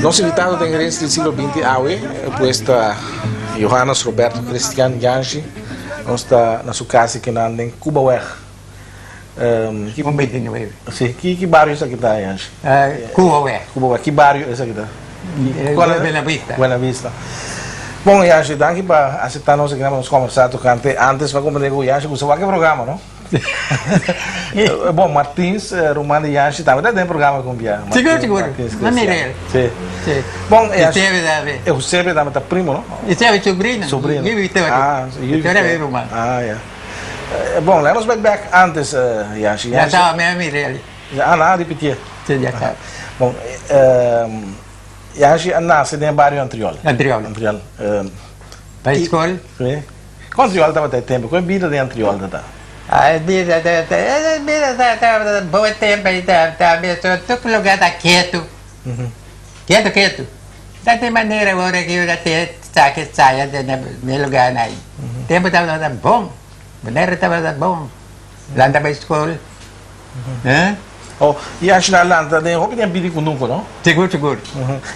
Nos invitado den Herencia del Siglo binti awe pues ta Johannes Roberto Christian Janshi. Nos ta na su cas kinan den Cubaweg. Un 29. Si, ki bario esaki ta, Janshi? Cubaweg. Cubaweg. Ki bario esaki ta? Buena Vista. Buena Vista. Bon, Janshi, danki pa acepta nos aki pa nos conversa tocante antes pa comprende cu Janshi gusta wak e programa, no? Bon, Martins, ruman di Janshi, tambe ta den programa cu bia. Sigur, sigur. Ma mira el. Si. Si. Bon, Janshi. Eusebio tambe. Eusebio tambe ta primo, no? Eusebio sobrino. Sobrino. Yu Victoria. Ah, yu Victoria mi ruman. Ah, ya. Bon, laat nos bek bek antes, Janshi. Ya sabe, mi a mira el. Ah, nan a repitié. Sí, ya sabe. Bon, Yanshi a nase den e bario Antriol. Antriol. Antriol. Bai skol. Sí. Kon Antriol tabata e tempu? Kon e bida den Antriol ta ta? Ah, e bida ta ta, e bida ta tabata bon e tempu ei ta ta mesun tur lugar ta ketu. Ketu ketu. Ta den manera ora ku ta te saki saya den e lugarnan ei. Tempu tabata bon. Manera tabata bon. Lanta bai skol. Eh? Oh, y a shina lanta den hopi den bidi kunuku, no? Sigur, sigur.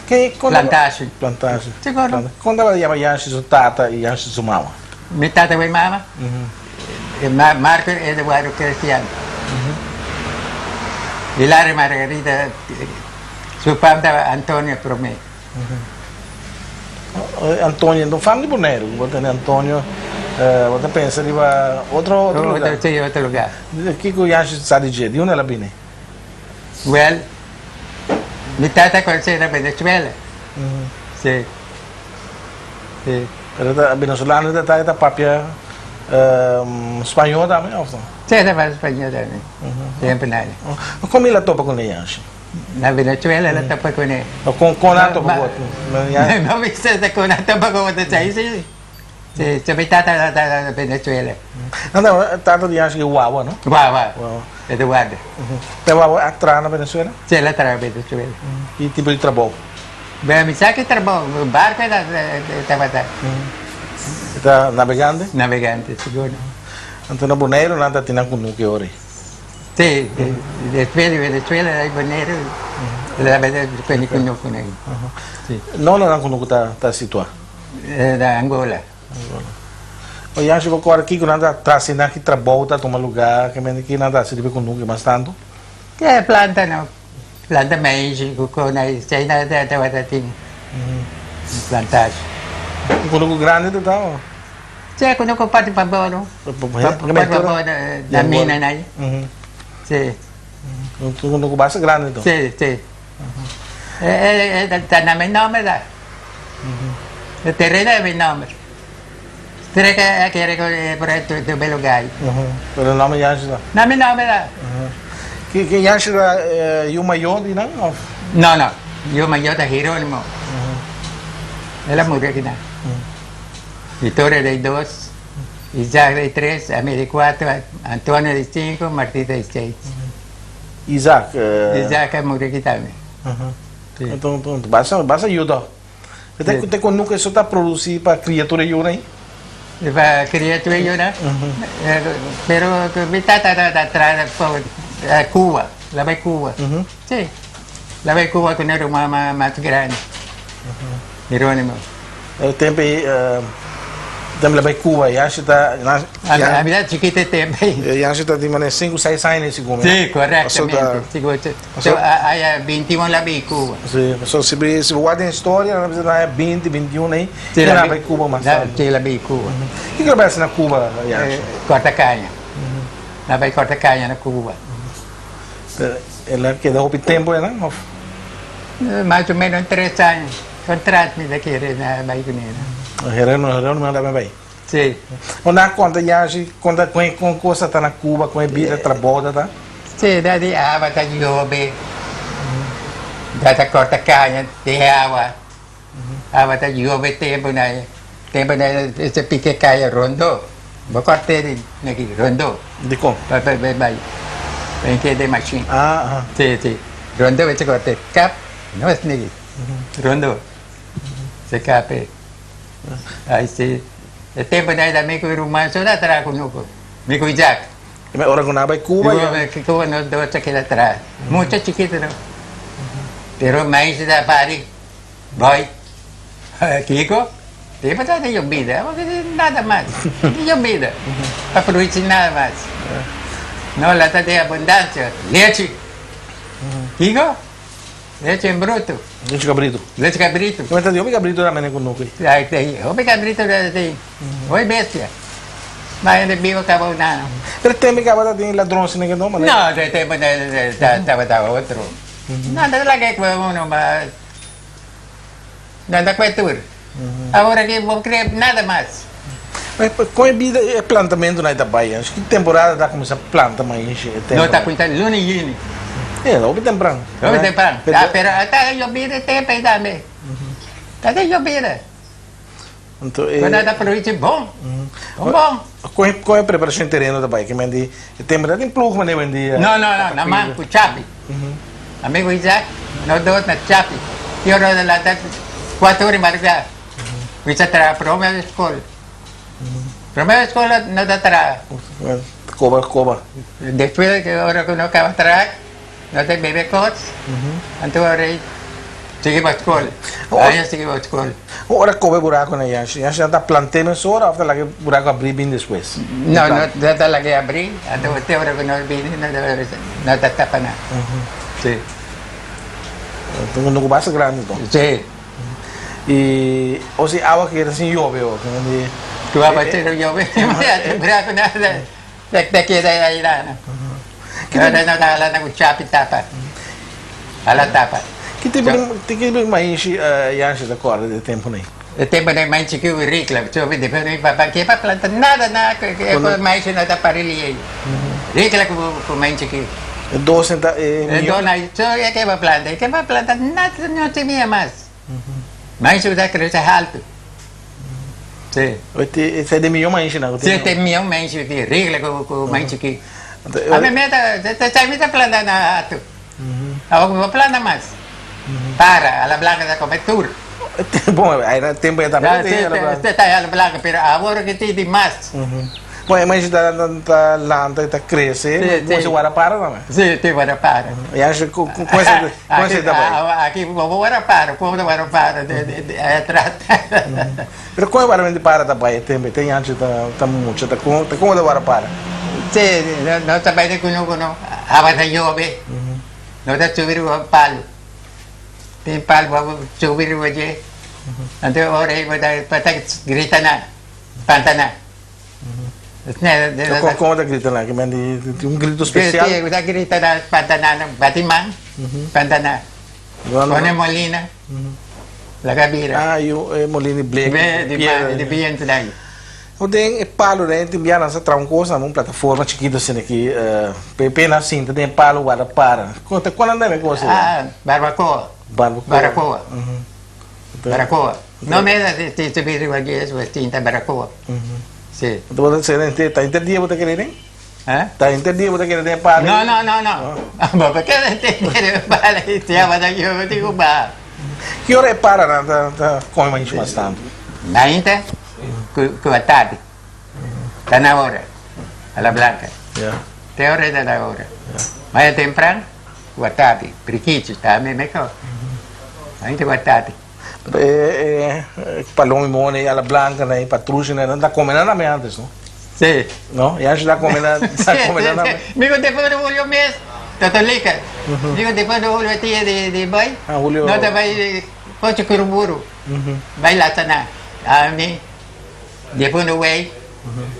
Ke kon Plantashi. Plantashi. Sigur. Kon tabata yama Yanshi su tata y Yanshi su mama? Mi tata ku mi mama? Marco Eduardo Cristian. Hilario Margarita, su fam tabata Antonio prome. Antonio, enton fam di Boneiru ku bo tene Antonio, bo ta pensa riba otro otro lugar? Si, otro lugar. Kiko Yanshi sa di dje? Di unda el a bini? Wel, mi tata konosé na Venezuela. Si, si. Pero ta venezolano ta ta papia spañó tambe òf no? Si, e ta papia spañó tambe. Tempu nan. Kon el a topa ku Yanshi? Na Venezuela la topa kuné. Kon kon a topa ku otro? No mi sa ta kon a topa ku otro sa si si si mi tata ta na Venezuela. No tata di Ange Wawa no? Wawa Eduardo. Te Wawa a traha na Venezuela? Si el a traha na Venezuela. Ki tipo di trabou? Bueno mi sa ki trabou barco e tabata. E ta nabegante? Nabegante sigur. Anto na Boneiru nan ta tin nan kunuki ora ei? Sí, despues di Venezuela ai Boneiru, la bini kunuku nan. Sí. Nola nan kunuku ta ta situá? Na Angola. Angola. O Yanshi bo kòrda kiko nan ta ta hasi nan, ki trabou ta tuma lugá, ke mende ki nan ta hasi riba e kunuku mas tantu? E planta no, planta maishi ku kon ai, esei nan ta tabata tin plantashi. Un kunuku grandi ta ta o? Sí, kunuku parti pa bo no. Parti pa bo na mina nan. Sí. Un kunuku basta grandi enton. Sí, sí. E ta na mi nomber ta. E tereno ta na mi nomber. Tere ke a kere ku e por e tuba e lugar ei. Pero nomber Yanshi ta? Na mi nomber ta. Ke Yanshi ta yu mayor di nan of? No, no. Yu mayor ta Jeronimo. El a muri akinan. Victoria di dos, Isaac di tres, ami di cuatro, Antonio di cinco, Martita di seis. Isaac. Isaac a muri aki tambe. Si. Enton, enton, basta, basta yu to. Te, te con nunca eso ta produci pa cria tur e yunan ei? Pa cria tur e yunan? Pero mi tata ta traha pa Cuba, la bai Cuba. Si, la bai Cuba cu nan ruman mas grandi, Jeronimo. E tempo ei tempo la bai Cuba Yanshi ta A mi ta chikito e tempo ei. Yanshi ta di manera sinku seis aña segun mi. Si korektamente sigur aya 21 la bai Cuba. Si pasobra si bo si bo wak den historia nan ta bisa nan aya 20 21 ei ki nan bai Cuba mas tardi. Si la bai Cuba. Kiko la bai hasi na Cuba Yanshi? Korta kaña. La bai korta kaña na Cuba. Pero el a keda hopi tempo einan of? Mas o menos tres aña. Contrat mi ta kere na bai kuné no. Jerónimo, Jerónimo a bai. Sí. Bo na konta Yanshi, konta kon e kon kos ta ta na Cuba, kon e bida, trabou ta ta? Sí, da di awa ta yobe, da ta korta kaña den awa, awa ta yobe tempu na tempu na e pika kaña rondo, bo kort'é di aki rondo. Dikon? Pa pa bai pa e keda den mashin. Ah, ah. Sí, sí, rondo e ta kort'é kap, no es niki. Rondo. CKP. Ai si. E tempo dai da mi ku ruman so da traha kunuku. Mi ku Jack. E ora ku nan bai Cuba ya. Cuba nos dos ta keda traha. Mucha chikito no. Pero mais da pari. Boy. Kiko? Tempo ta di yobida. Nada mas. Di yobida. Pa produci nada mas. No la ta di abundancia. Lechi. Kiko? Leche en bruto. Leche cabrito. Leche cabrito. Come ta di hopi cabrito tambe den kunuku. Ay, te, hopi cabrito da te. Hopi bestia. Ma hende biba caba un ano. Pero tembe caba ta tin ladron sin que no mane. No, de tempo de tabata otro. No, ta laga cu uno ma no ta cu tur. Awor aki bo cree nada mas. Con e bida e plantamento na ta bay? Ki temporada ta cuminsa planta maishi e tempo? No ta cuminsa luna juni. E hopi tempran. Hopi tempran. Ah, pero ta yobida tempo ei tambe. Ta ta yobida. Anto e. Cuando ta produci bon. Bon bon. Con e con e preparacion tereno ta bay? Ki men di e tempo ta tin ploeg mane wendia? No no no, na man cu chapi. Amigo Isaac, no dos na chapi. Ki ora ta lanta cuatro ora di madruga. Mi ta traha prome di skol. Prome di skol no ta traha. Koba, koba. Despues ki ora ku no kaba traha, no ta bebe kos, anto ora ei sigui pa skol. Aña sigui pa skol. Ora koba e buraku na Yanshi, Yanshi nan ta plant'é mesora òf ta laga e buraku abrí bin despues? No, no ta laga e abrí, anto te ora ku no bini no ta tapa nan. Si. No ku basta grandi anto. Si. Y o si awa keda sin yobe o ke di. Ku awa sin yobe braku na ta keda ahi na. Ora no ta hala na ku chapi tapa. Hala tapa. Ki tipo di ki tipo di maishi Yanshi ta kòrda di e tempu nei? E tempu nei maishi ku rikla so despues mi papa ke pa planta nada na e maishi no ta parili ei. Rikla ku maishi ki. E dos ta e mihó. E dos na so e ke pa planta e ke pa planta nada no simia mas. Maishi ta krese haltu. Si. Esei ta e mihó maishi nan ku tin. Si ta e mihó maishi ki regla ku maishi ki. Ami mi ta esei mi ta planta na haltu. Awor mi no planta mas. Para ala blanka ta kome tur. Bon ai tempu ya tambe tin ala blanka. Si ta ala blanka pero awor ki tin di mas. Bon e maishi ta ta lanta i ta krese bo mester wara para tambe. Si tin wara para. Ya ku esei ta bai. Aki bo por wara para komo ta wara para atras. Pero kon e wara di para ta bai e tempu te yanchi ta mucha ta kon ta komo ta wara para. Si no ta bai di kunuku no awa ta yobe no ta subi riba palu tin palu bo subi riba dje anto ora ei bo ta grita nan panta nan. Kon ta grita nan? Tin un grito spesial? Si, ta grita nan, spanta nan, bati man, spanta nan. Pone molina, laga bira. Ah, e molina di blek. Di bientu dai. Den e palu den tin bia nan sa traha un kos nan un plataforma chikito asina aki pe nan sinta den e palu warda para. Kon nan ta yama e kos ei? Ah, barbakoa. Barbakoa. Barakoa. Baracoa. No me da si subi riba dje su tinta baracoa. Si. Anto bo ta sera henter, ta henter dia bo ta kere den? Eh? Ta henter dia bo ta kere den e pala? No, no, no, no. Bo ta kere henter dia den e pala i si aba ta yobe tin ku baha. Ki ora e paranan ta ta kome mainshi mas tantu? Mainta ku ku atardi. Ta na ora. A la blanca. Ya. Te ora ta na ora. Maya tempran. Watapi, prikichi, ta mi meko. Ainda watapi. Pero e e paloma y mona y ala blanca na y patrushi na nan ta come nan tambe antes, no? Sí. No? Y antes ta come nan, ta come nan tambe. Migo después de Julio mes, Totolica. Migo después de Julio tía de de bay. Ah, Julio. No ta bay pocho curuburu. Bay la sana. A mi después de wey,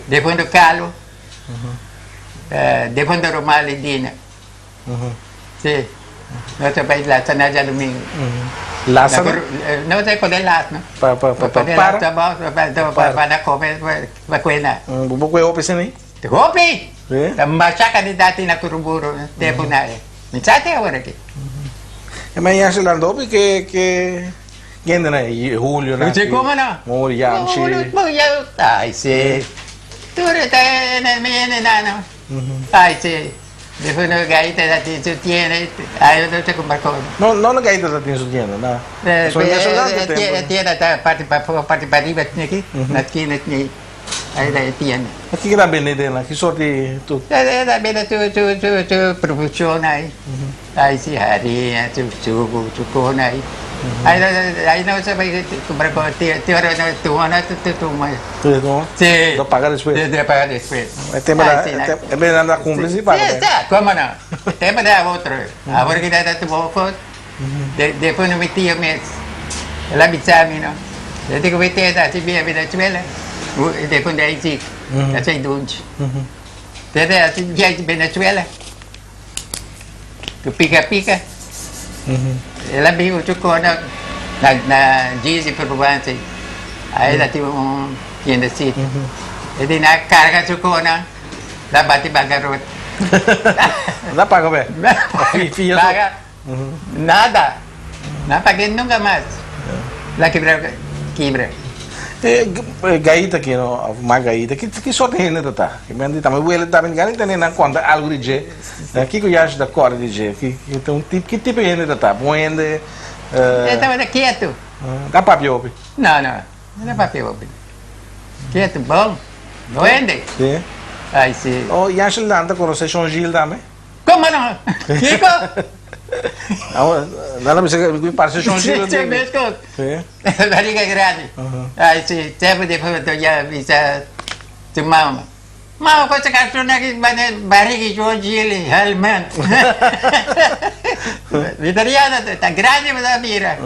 después de calo, después de Romal y Dina. Si, nos ta bai lasa na djadumingu. Lasa na? No ta pone las no. Pa pa pa pa para? Pa pa na kome pa kue na. Bo bo kue hopi esei? Hopi! Si? Ta masha kantidat tin na Kuruburu tempu na e. Mi sa te awor aki. E ma yasha landa hopi ke ke kende na e Julio na. Si komo no? Muri Yanchi. Ai si. Tur ta e mi e nano. Ai si. Despues no gaita ta tin su tienda, ayo no ta kumpra kos. No, no gaita ta tin su tienda, na. Pasobra mi a soldado e tempo. E tienda ta parti pafó, parti pariba tin aki, na skina tin ahi. Ahi ta e tienda. Ma kiko ta bende den nan? Ki sort di tu? E ta bende tur tur tur tur produccion ahi. Ahi si harina, su suku, su kon ahi. Ahi no sa bai kumpra kos, te ora no tuma no ta tuma. Te tuma? Si. Ta paga despues? Si, ta paga despues. E tempo ta, e bende nan ta kumpli si paga Si, si, komo no. E tempo ta otro. Awor ki ta tuma kos. Despues no mi tio mes, el a bisa mi no, desde ku mi teta a sibi a Venezuela, despues de ahi si, a sai dunchi. Tete a sibi a Venezuela, ku pika pika, el a bin ku su kona na na Gigi Provence, ahí el a tin un tiendecito. E di na karga su kona. La bati bancarota. No paga be. Paga nada. No pagué nunca mas. La kibra kibra. E gaita aki no, of mas gaita, ki ki sort di hende ta ta? Ki men di ta mi wele ta mi gana tende nan konta algu di dje. Kiko yashi ta kòrda di dje? Ki ki ta un tip ki tipo di hende ta ta? Bon hende? E tabata ketu. Ta papia hopi? No no. No ta papia hopi. Ketu bon. No hende. Sí. Ay, sí. Oh, Yashel Dan ta conoce Shon Gil tambe? Como no? Kiko? Nan a bisa cu parece Shon Gil. Sí, mescos. Sí. Barriga grandi. Ay, sí. Tempo despues to ya bisa su mama. Mama, cosa cartona aki barriga di Shon Gil, helmand. Vitoriano ta grandi bo ta mira.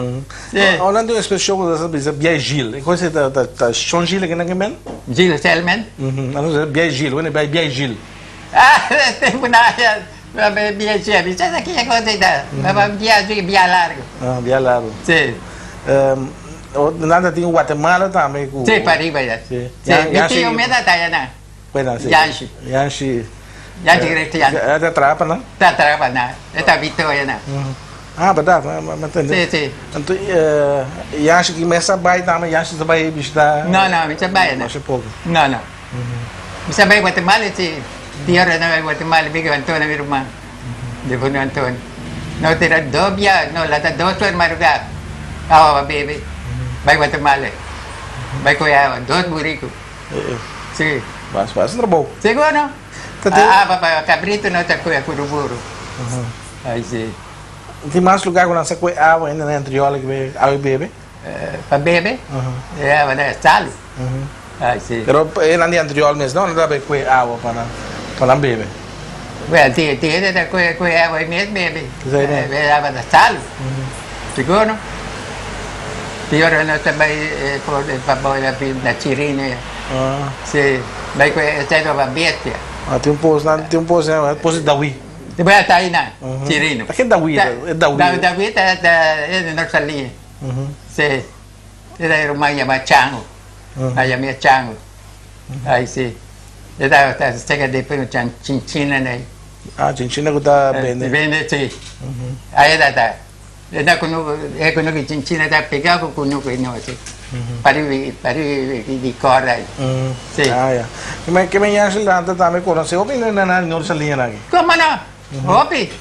Sí. Oh, nan tin un expresion cu ta bisa Biai Gil. E cosa ta ta Shon Gil aki nan ke men? Gil Selman? Nan ta bisa Biai Gil, wende bai Biai Gil. Ah, tempo na Biai Gil, bisa sa ki e cosa ta. Bia bia largo. Ah, bia largo. Sí. Nan ta tin Guatemala tambe cu. Sí, pa riba ya. Sí. Sí, mi tio mes ta ya nan. Bueno, sí. Yanshi. Yanshi. Yanshi Cristiano. E ta traha pa nan? Ta traha pa nan. E ta Victoria nan. Ah, berdad. Mi a tende. Sí, sí. Anto, Yanshi ki mes a bai tambe? Yanshi ta bai bishita? No, no, mi ta bai nan. Masha poko. No, no. Mi sa bai Guatemala, sí. Tio na bai Guatemala, mi ku Antonio, mi ruman. Difunto Antonio. No tira dos bia, no lata dos or maruga. Awa pa bebe. Bai Guatemala. Bai koe awa, dos buriku. Sí. Bas, bas trabou. Seguro. Ta te- Ah, pa cabrito no ta koe curuburu. Ai, sí. Tin mas lugar ku nan sa koe awa ainda na Antriola ki be awa bebe? Pa bebe? E awa na salu. Ai, sí. Pero e nan di Antriol mes no, nan ta bay koe awa pa nan pa nan bebe. Well, tin tin hende ta koe koe awa ei mes bebe. Esei mes. E awa ta salu. Sigur no? Tin ora nos ta bay for pa boy na Chirino ya. Sí, bay koe esei ta pa bestia. Ah, tin un pos nan, tin un pos nan, pos di Dawi. Bueno, ta ahí nan, Chirino. Ta ken Dawi? E Dawi. Dawi ta ta e di Norsalía. Sí. E ta e ruman yama Chango. A yam'é Chango. Ai sí. E ta ta sega despues un chan chinchina nan. Ah, chinchina ku ta bende. Bende, sí. Ai e ta ta. E ta kunuku, e kunuku chinchina ta pegá ku kunuku e nochi. Pariba, pariba di kòrda ai. Sí. Ah, ya. Ke men Yashel ta tambe konosé hopi nan nan Norsalía nan aki. Komo no? Hopi.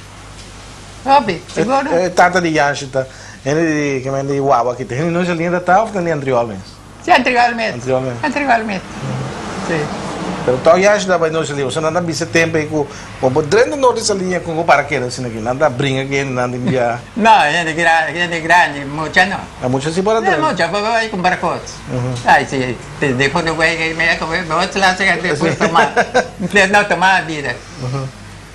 Hopi, seguro. E tata di Yanshi ta hende di ke men di Wawa ki ta hende no Angelina ta ta of ta di Antriol mes? Si Antriol mes. Antriol mes. Antriol mes. Si. Pero tog Yanshi ta bai Norte Saliña, pasobra nan ta bisa tempo ei ku bo por drenta Norte Saliña kon ku para keda asina aki. Nan ta bringa ku hende nan tin bia. No, hende grandi, hende grandi, mucha no. A mucha si por a drenta. Mucha por bai kumpra kos. Ai si, despues no bai me bo clase despues toma. No toma bida.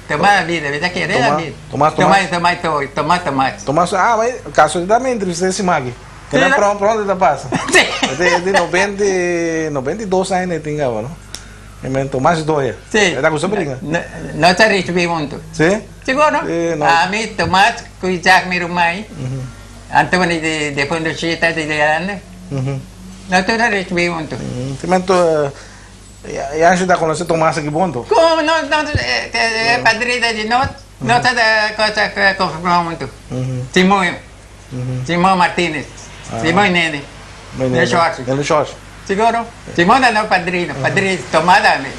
Toma bida, mi ta kere la bida. Tomas, Tomas. Toma, toma, toma, Tomas. Tomas, ah, ma casualidad mi entrevist'é ese maki. Sí, Kena no? pronto, pronto ta pasa. Sí. E tin 92 aña e tin caba, no? E men Tomas Doya. Sí. E ta gusta brinca. No, no ta ricibi hunto. Sí? Seguro? Sí, no. Ami, Tomas, cu Isaac, mi ruman, Anthony de, de Fondochita, de Grande. No tur a ricibi hunto. Te men to, Yanshi ta conoce Tomas aki bon to. Como no no e padrino di nos no ta da cosa confirma hunto. Simon Simon Martinez Simon Nene Nene Shorty. Nene Shorty. Siguro Simon ta nos padrino padrino Tomas tambe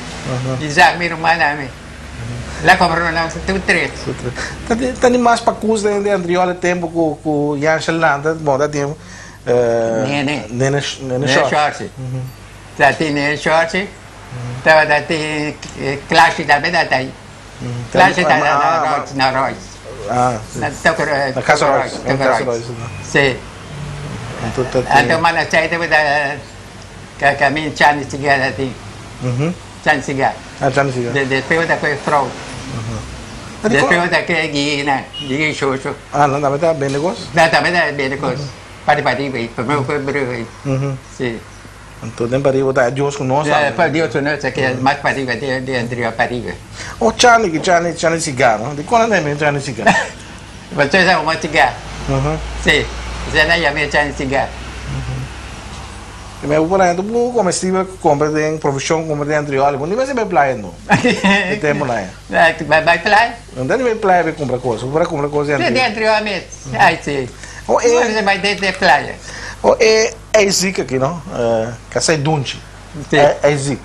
Isaac mi ruman tambe. La compra nos tur tres. Ta ta di mas pakus den den Antriol e tempo ku ku Yansha lanta, bon ta tin Nene. Nene Nene Nene Shorty. Ta tin Nene Shorty, tabata tin Klaasje tambe ta ai. Klaasje ta na Royce, na Royce. Ah, si. Na Toco Na Casa Royce, Toco Casa Royce. Royce. Si. Anto ta tin. Anto mano chai tabata kamin Chani Siga ta tin. Chan Siga. Ah, Chan Siga. Despues ta koe frou. Despues ta koe Gigi nan, Gigi Shosho. Ah, nan tambe ta bende kos? Nan tambe ta bende kos. Parti pariba ei, prome koe brug ei. Si. Anto den pariba ta Dios ku nos tambe. Pa Dios ku nos, ke mas pariba di anterior pariba. Oh, Chani, ki Chani, Chani Siga, no? Di kon nan ta yama Chani Siga? Pasobra sa un siga. Si, esei nan yama Chani Siga. Mi por ejemplo, bu comestible cu compra den provision compra den Antrioli, bo no mester bay playa no. E tempo na e. Bay bay playa? No ta ni bay playa pa cumpra cos, bu por a cumpra cos den Antrioli. Den Antrioli mes, ay si. O e. No mester bay den playa. O e Isaac aki no, casa e Dunchi. Si. Isaac.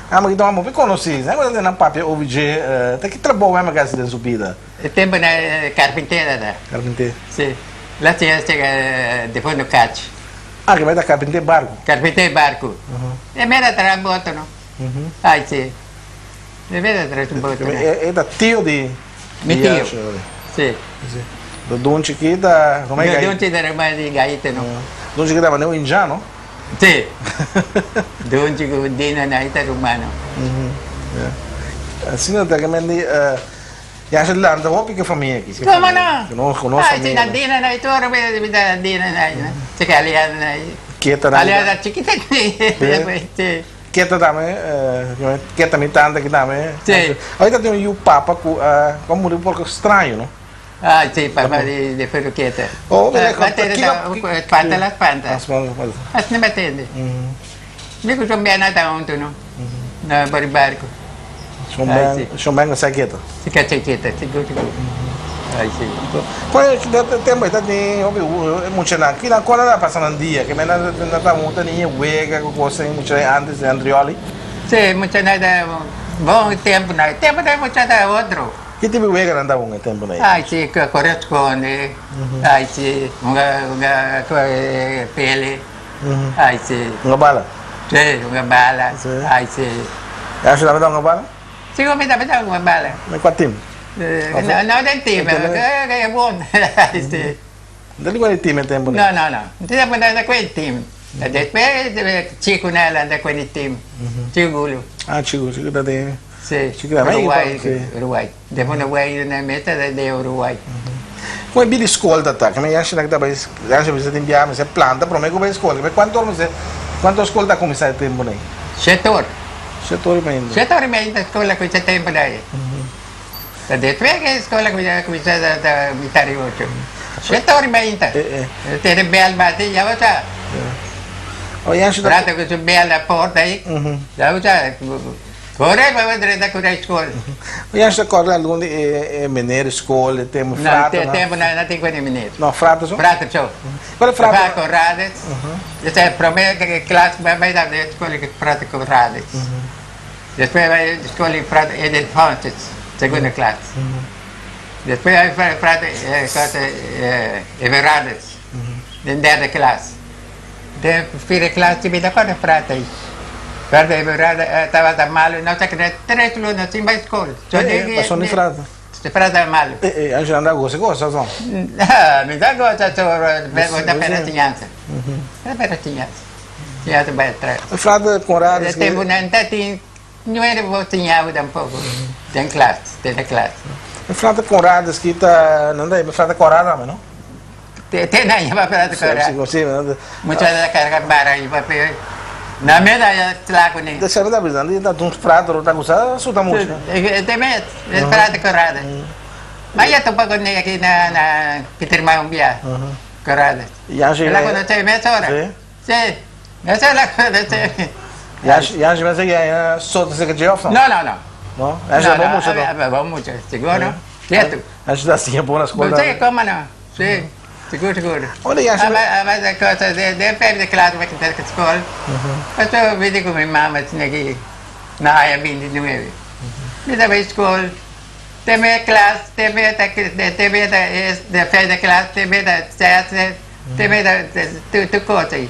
Amo ki ta hopi conoci, sa cu nan papia over dje, ta ki trabou hem a haci den su bida? E tempo na carpintera ta. Carpintera. Si. La chega chega de fondo cachi. Ah, ke bai ta carpinté barco. Carpinté barco. E mera traha boto no. Ai si. E mera traha su boto no. E ta tio di. Mi tio. Si. Si. Do Don Chiquita, come Do Don Chiquita ruman di Gaita no. Don Chiquita mane un indiano. Si. Don Chiquita Dina na ita rumano. Asina ta ke men di Ya se lanta hopi ke famia aki. Como no? Ku nos ku nos Ay, famia. si na dina na itoro mi mi ta dina na na. Si ke aliana na. Keta na. Aliana chikita ni. Si. Keta tambe, keta mi tanta aki tambe. Si. Ahorita tin un yu papa ku a ku a muri un poco straño no. Ah, si, papa di di Fero Keta. Oh, mira, Kiko spanta la spanta. Spanta. Asina mi atende. Mi ku Shon Ben ata huntu no. Na bori barco. Shon Ben, Shon Ben sa keta. Si ka sa keta, sigur sigur. Ai si. Kon e tempo ei ta tin hopi muchanan, kinan kon nan a pasa nan dia? Ke men nan ta hunta ni wega ku kos den muchanan antes den Andrioli? Si, muchanan ta bon tempo nan. Tempo den mucha ta otro. Ki tipo di wega nan ta hunga e tempo nan ei? Ai si, kore skonde, ai si, hunga hunga pele. Ai si. Hunga bala? Si, hunga bala. Si. Ai si. E asha tambe ta hunga bala? Si, mi tambe ta hunga bala. Na kua tim? No, no den tim, e bon. Ai si. No ta di kua di tim e tempu No, no, no. No ta di kua di tim. Despues Chico na lanta kua di tim. Chico Gulo. Ah, Chico, Chico ta den. Si. Chico ta Uruguay, Uruguay. Despues no bai na meta de Uruguay. Con e bida scol ta ta? Keme yasha nan ta bai yasha bisa tin biaha mester planta prome cu bai scol. Keme cuanto ora mester cuanto scol ta cuminsa e tempo nei? Shete ora. Shete ora y meinta. Shete ora y meinta scola cuminsa tempo dai. Ta despues ke scola cuminsa ta mitad di ocho. Shete ora y meinta. Tene bel bati ya bo sa. O yasha ta. Rato cu su bel na porta ahi ya bo sa. Kore pa bo drenta kura skol. Mi a recorda algun di e meneer skol, e tempo frater. No, tempo no tin ku di meneer. No, frater so? Frater so. Cual e frater? Frater Corrades. Esa e prome klas ku bai ta den skol di frater Corrades. Despues bai skol di frater Edelfonsus, segundo klas. Despues bai frater Everardus, den derde klas. Den vierde klas mi ta kòrda prata ei. Prata ei brada tabata malu, nos a keda tres luna sin bai skol. Pasobra di prata? E prata malu. E anchi nan ta gosa gosa son? Mi ta gosa so, bo ta pera siñansa. Ta pera siñansa. Siñansa bai atras. E frata Conrado. E tempu nan ta tin nuebe bo siñabu tampoko den klas, den e klas. E frata Conrado ski ta, nan ta yama frata Conrado ame no? Te na yama frata Conrado. Mucha ta carga bara y papel. Na me da ya tla kuné. De sebe ta bisa, nan ta un frata ro ta gusta suta mucha. Te mes, e frata Conrado. Ma ya topa kuné aki na na Pietermaai un bia. Conrado. La konosé mesora. Si. Mesora la konosé. Yanshi mester ya sota seka dje of no? No, no, no. No? Yanshi ta bon mucha to? Bon mucha, seguro. Ketu. Yanshi ta siña bon na skol tambe. Si, como no. Si, sigur, sigur. Unda Yanshi. Aba e cosa den vijfde klas mi ta na skol. Pasobra mi di ku mi mama asina ki na aña 29. Mi ta bai skol. Te me klas, te me ta te me ta es de vijfde klas, te me ta zesde, te me ta tur tur kos ei.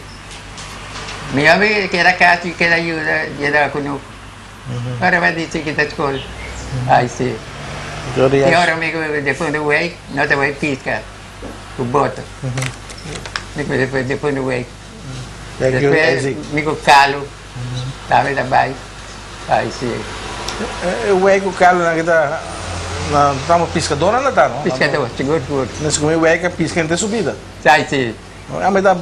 Mi hopi keda kas i keda yuda yeda kunuku. Ora mi di chikito skol. Ai si. I ora mi ku defuntu wei, no ta wei piska ku boto. Mi ku defuntu wei. Despues mi ku kalu tambe ta bai. Ai si. E wei ku kalu nan kita nan ta piskadornan nan ta no? Piskador, sigur sigur. Nes ku mi wei ka piska henter su bida. Ai si. Ami ta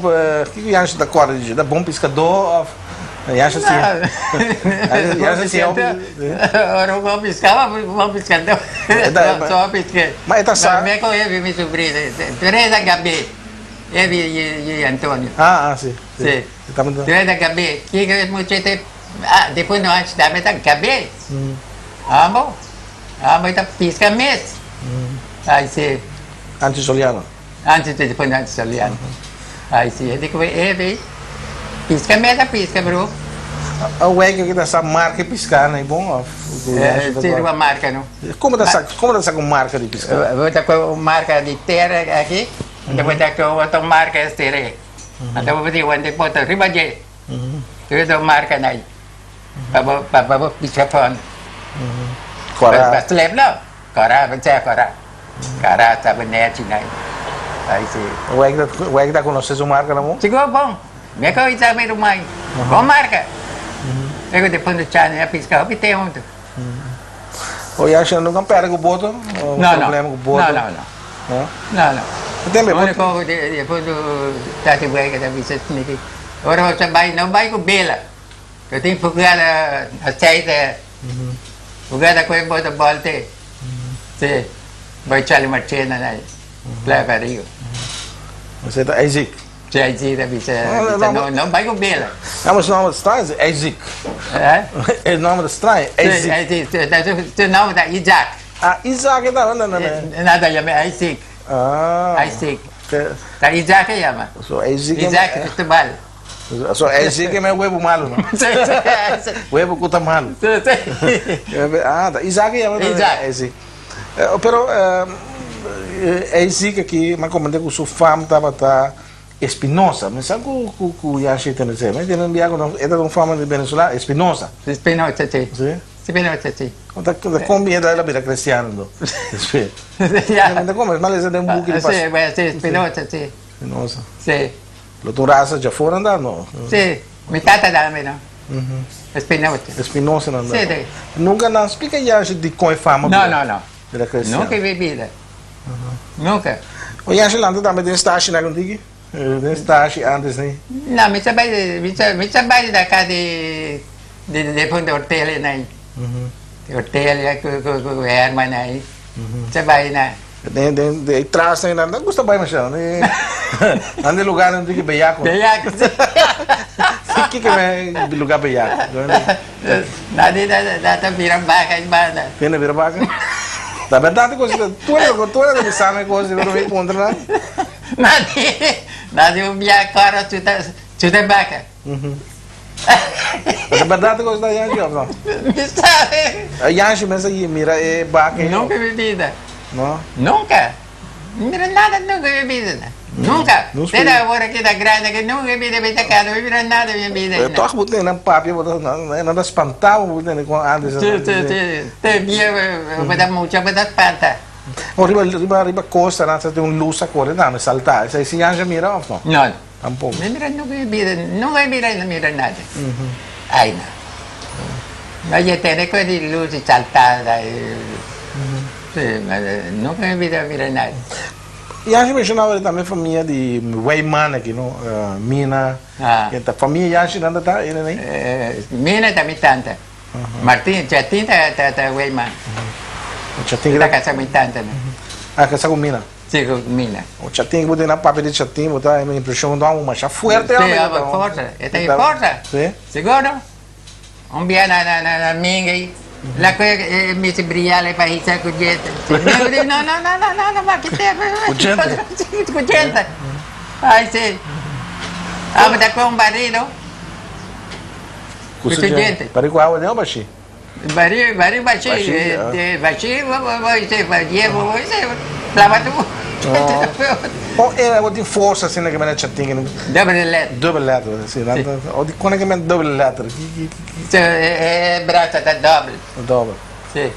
kiko Yansha ta kòrda di dje? Ta bon piskadó òf Yansha siña? Yansha siña hopi. Ora un bon piskadó, un bon piskadó. So piske. Ma e ta sa. Mi ku Evi mi subrino, Teresa Gabi, Evi i Antonio. Ah, ah, si. Si. Teresa Gabi, kiko e mucha te, ah, despues no antes tambe ta Gabi. Amo, amo ta piska mes. Ai si. Antes Soliano. Antes di pone antes Soliano. Ai si, e di ku e bei piska meta piska bro. A wega ki ta sa marka e piska na e bon of? Si riba marka no. Como ta sa, como ta sa ku marka di piska? Bo ta ku un marka di tera aki, anto bo ta ku otro marka estere. Anto bo di wende bota riba dje. Riba marka nai. Pa bo pa bo piska fondo. Kora. Pa slep no. Kora, bo sa kora. Kara ta bo nechi nai. Ai si. Wijk ta konosé su marka na bo? Sigur bon. Mi a koe sa mi ruman. Bon marka. Ego de fondo chani a piska hopi te huntu. O ya asha nunka perde ku boto? No, no. Problema ku boto? No, no, no. No? No, no. Tembe boto. Único de fondo tati wijk ta bisa sniki. Ora bo ta bai, no bai ku bela. Yo tin fugada aceite. Fugada ku e boto bolte. Sí, bai Charlie Marchena na Playa Parigo. Você ta Isaac? Sí, Isaac ta bisa, bisa no, no bai ku bela. No, mas su nomber ta straño, Isaac. Eh? E nomber ta straño, Isaac. Sí, Isaac, su nomber ta Isaac. Ah, Isaac e ta, no, no, no. Nan ta yama Isaac. Ah. Isaac. Ta Isaac e yama. So Isaac. Isaac Cristobal. So Isaac e webu malu, no? Webu ku ta malu. Ah, ta Isaac e yama. Isaac. Isaac. Pero Isaac aki, mi a komprende ku su fam tabata Espinosa. Mi sa ku ku ku Yashi tende esei. Mi tende un bia ku e ta un fama di Venezuela, Espinosa. Espinosa, si. Si? Espinosa, si. Ta kon bien ta el a bira cristiano anto? Despues. Mi ta komprende, mi a lesa den un buki di Si, si, Espinosa, si. Espinosa. Si. Lo ta un rasa djafor nan da no? Si, mi tata da mi no. Espinosa. Espinosa nan da. Si, si. Nunca nan splica Yashi dikon e fama No, no, no. bira cristiano? Nunca mi bida. Nunca. O Yashi lanta tambe den stashi na contigo? Den stashi antes ni? No, mi ta bai, mi ta, mi ta bai na cas di, di defunto Ortelia nai. Ortelia cu, cu, cu Herman nai. Mi ta bai na. Den den den e tras nan nan gusta bai masha nan den lugar nan tin beyaco. Beyaco si. Kiko me lugar beyaco? Nan di nan ta bira baka e banda. Tin na bira baka? Ta berdad e cosa tur e tur e ta bisa mi cosa pero mi puntra nan. Nan di nan di un bia koro chuta chuta baka. Ta berdad e cosa ta Yanshi of no? Mi sabe. Yanshi mes a mira e baka ei. Nunca mi bida. No? Nunca. Mi mira nada nunca mi bida. Nunca. Te da awor ki ta grandi aki nunca mi bida mi ta kada mi mira nada mi bida. Pero toch bo tene nan papia bo ta nan ta spanta bo tene kon antes. Si si si. Te bia bo ta mucha bo ta spanta. Oh riba riba riba costa nan sa tin un luz a kore tambe salta. Esei si Yanshi a mira of no? No. Tampoco. Mi mira nunca mi bida nunca mi mira mira nada. Ay no. No yo tene con di luz y saltada y si ma nunca mi bida mira nada. Yanshi mencionaba di tambe famia di Weyman aki no Mina ta famia Yanshi nan ta ta ene nei? Mina ta mi tanta. Martin Chatin ta ta Weyman. Chatin ta casa mi tanta no. Ah casa cu Mina. Si cu Mina. O Chatin bo tin nan papia di Chatin bo ta impresion cu ta un masha fuerte Si abo forsa e ta forsa. Si. Siguro. Un bia na na na minga la cu e mester bria le pa hisa cu djente. Mi di no no no no no ma ki tempo. Cu djente. Cu djente. Ai si. Abo ta cu un barido. Cu su djente. Bari cu awa den o bashi? Bari bari bashi bashi plama tu. O era bo tin forsa asina ke menen chatin. Dubbele letter. Dubbele letter, si. O di kon ke men dubbele letter? E brasa ta dobbel. Dobbel. Si.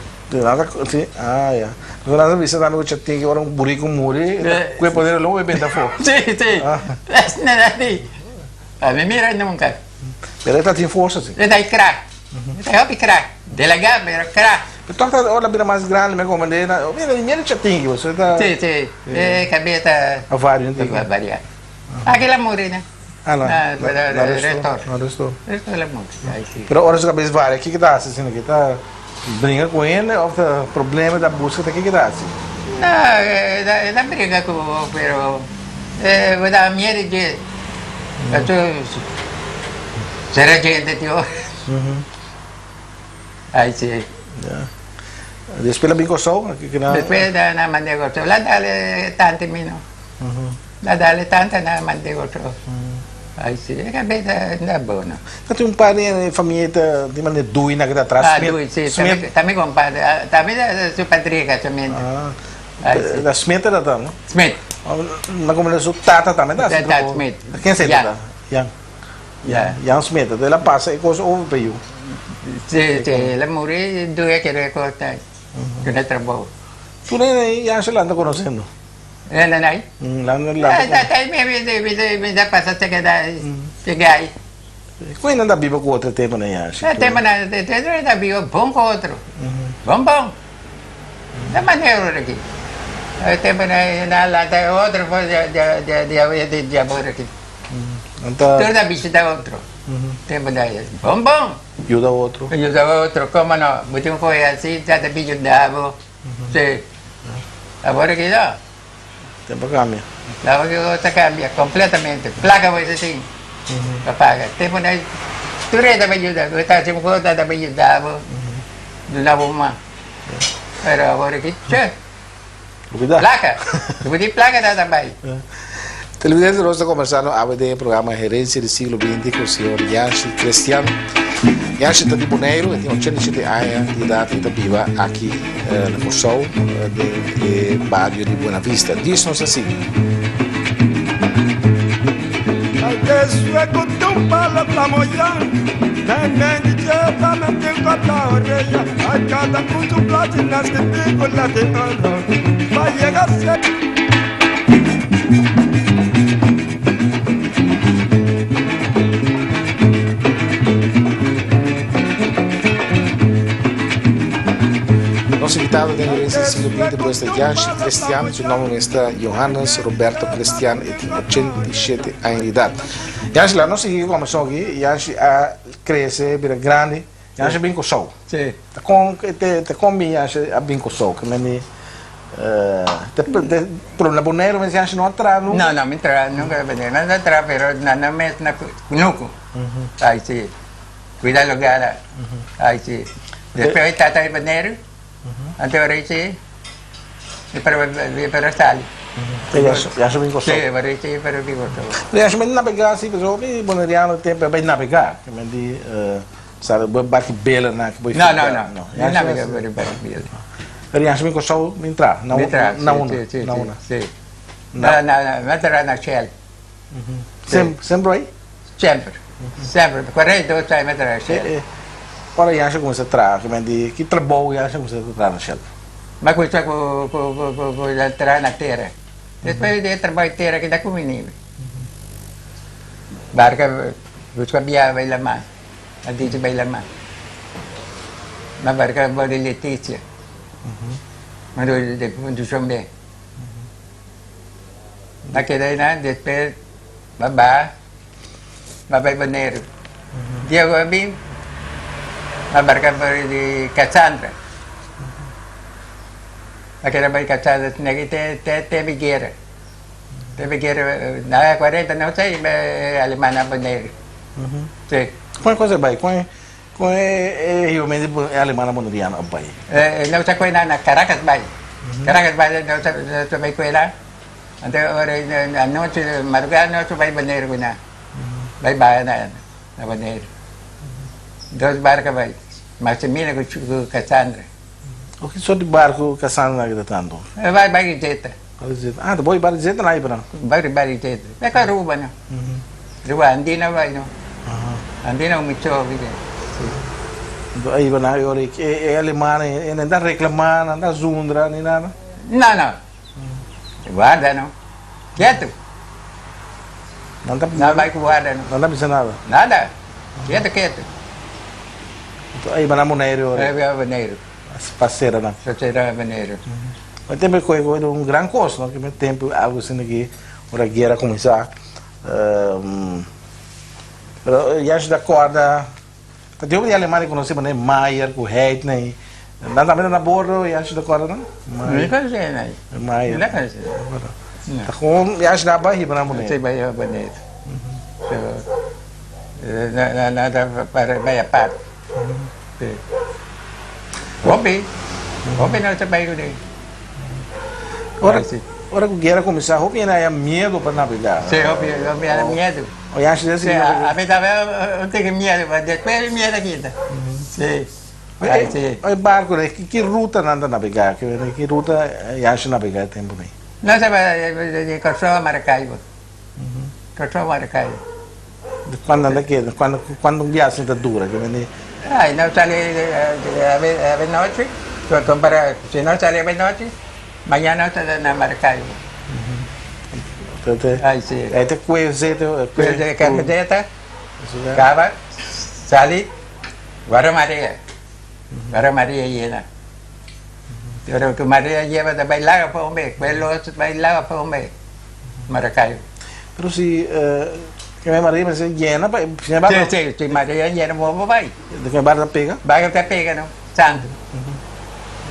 Si, ah ya. Nan ta bisa tambe ku chatin ke ora un buriku muri, ku e poder lo e benta afó. Si, si. Asina ta di. Mi mira nunka. Pero e ta tin forsa si. E ta krak. Ta hopi krak. Delegá pero krak. Pero tok ta ora bira mas grandi mi komprende na mira di mira chatin ki boso ta. Si si e kabia ta. A varia un tiki. A varia. Aki la muri na. Ah na. Na resto. Na resto. Resto la muri. Ai si. Pero ora su kabes varia kiko ta hasi asina ki ta bringa ku hende of ta problema ta buska ta kiko ta hasi? No e ta bringa ku pero e bo ta miedo dje. Sera gente tio. Ai si. Ya. Despues la bin Kòrsou? Despues nan mand'é Kòrsou. La dale tante mi no. La dale tante nan mand'é Kòrsou. Ai si. E kabes ta bon no. Ta tin un par di famia ta di manera Dui nan ke ta atras. Ah Dui si. Ta mi kompadre. Ta mi su padre kasamentu. La Smith ta ta no? Smith. Na como su tata tambe ta. Tata Smith. Ken se tata? Jan. Ja. Jan Smith. El a pasa e cos over pa yu. Si, si. El a muri due kere cos ta duna trabou. Tu nene Jan se lanta conocendo? Nene nai? Lanta lanta. Ta mi mi mi ta pasa te keda te gai. Con nan ta biba cu otro tempo na Jan? E tempo na ta biba bon cu otro. Bon bon. Ta manera ora aki. E tempo na na lanta otro for di di di di abor aki. Tur ta bishita otro. Tempo na bon bon. Yuda otro. Yuda otro, como no. Bo tin un koe asi, ta ta bin yuda bo. Si. Abor aki no. Tempo a cambia. Awor aki cos a cambia completamente. Placa bo ta tin pa paga. Tempo na tur e ta bin yuda. Bo ta haci un cos ta bin yuda bo. Duna bo man. Pero awor aki, che. Placa. Si bo tin placa ta ta bay. Televidente nos ta conversando awe den e programa Herencia di Siglo Binti cu señor Yanshi Crestian. Yanshi ta di Boneiru, e tin 87 aña di edad y ta biba aki na Corsou den e bario di Buena Vista. Dies nos a sigui. Nos invitado den Herencia del Siglo XX por esta Yanshi Crestian, su nombre mes ta Johannes Roberto Crestian, e tin 87 aña di edad. Yanshi, laat nos sigui conversacion aki. Yanshi a crece, bira grandi. Yanshi a bin Kòrsou. Sí. Ta kon te kon bin Yanshi a bin Kòrsou? Ke mende te pero na Boneiru mes Yanshi no a traha nunka? No, no, mi traha nunka na Boneiru. No a traha pero na nan mes na kunuku. Ai si. Kuida lugar. Ai si. Despues mi tata di Boneiru. Anto ora si mi para mi para sali. Yanshi a bin Kòrsou? Sí, ora si mi para bin Kòrsou. Yanshi a bin nabegá si pasobra hopi boneriano tempu a bai nabegá. Ke mende Sa bo bati bela na bo No, no, no. No, no nabega bo bati bela. Pero yanshi mi Kòrsou mi entra na Mi entra, na si, una, si, si, na una. si. Na, na, na, mi entra na Shell. Sem, sempre aí? Semper, semper. 42 aña mi entra na Shell. Eh, eh. Ora yanshi kuminsá traha, ki men di ki trabou yanshi kuminsá traha na Shell? Mi kuminsá ku ku ku ku ku traha na tera. Despues di trabou di tera kita kumini. Barka buska biaha bai laman. A dici bai lama. Ma barca bo di Leticia. Ma do di Dushanbe. Ma keda einan despues ma baha ma bai Boneiru. Dia ku a bin ma barca bo di Cassandra. Ma keda bai Cassandra esaki te te te guera. Te guera na cuarenta no sei aleman na Boneiru. Sí. Kon e cosa bai? Kon kon e e hiba e alemana boneriano a bai? Eh, no sa kuena na Caracas bai. Caracas bai no sa no sa bai kuena. Anto ora anochi madrugada no sa bai Boneiru kuena. Bai baha na na Boneiru. Dos barca bai. Maximina ku Cassandra. O ki sort di barku Cassandra na kita tantu? E bai Barizeta. Barizeta. Ah, ta boi Barizeta na ibra. Bai Barizeta. E ka Aruba no. Riba Andina bai no. Andina un micho ki Si. Anto aiba na e ora e alemana e nan ta reclama, nan ta zundra ni nada? No, no. Guarda no. Ketu. Nan ta Nan bai ku guarda no. Nan ta bisa nada? Nada. Ketu, ketu. Anto aiba na Boneiru ora. Aiba Boneiru. Pa sera nan. Pa sera Boneiru. E tempo koe koe un gran kos no, ki tempo algo asina ki ora guera kuminsá. Pero Yash ta kòrda ta tin hopi di Alemania konosé manera Mayer ku Heitney. Nan tambe ta na bordo Yash ta kòrda nan? Mi konosé nan. Mayer. Mi no konosé. Ta kon Yash ta bai hiba nan Boneiru. Si bai hiba Boneiru. So nan ta bai apart. Hopi, hopi no ta bai kuné. Ora, ora ku guera kuminsá, hopi hende haya miedu pa nabegá. Sí, hopi, hopi haya miedu. O ya si Sí, a mi tambe un tiki miedu, pero despues mi miedu a kita. Sí, ay sí. E barku ei, ki ruta nan ta nabegá? Ki ruta Yashi nabegá e tempu ei? Nos ta bai di Kòrsou a Maracaibo. Kòrsou a Maracaibo. Cuando anda keda? Cuando cuando un biahe ta dura? Ke mende? Ay, no sali awe nochi, compara si no sali awe nochi, mañana no ta na Maracaibo. Ay, si. Ay ta kue zeta, kue kue zeta, kaba, sali, guarda marea, guarda marea yena. Pero ku marea yeba ta bai laga pa un bes, kue los bai laga pa un bes. Maracaibo. Pero si ke me Maria mester yena pa si me Si si si Maria yena bo bo bai. De ke barco ta pega? Barco ta pega no, santo.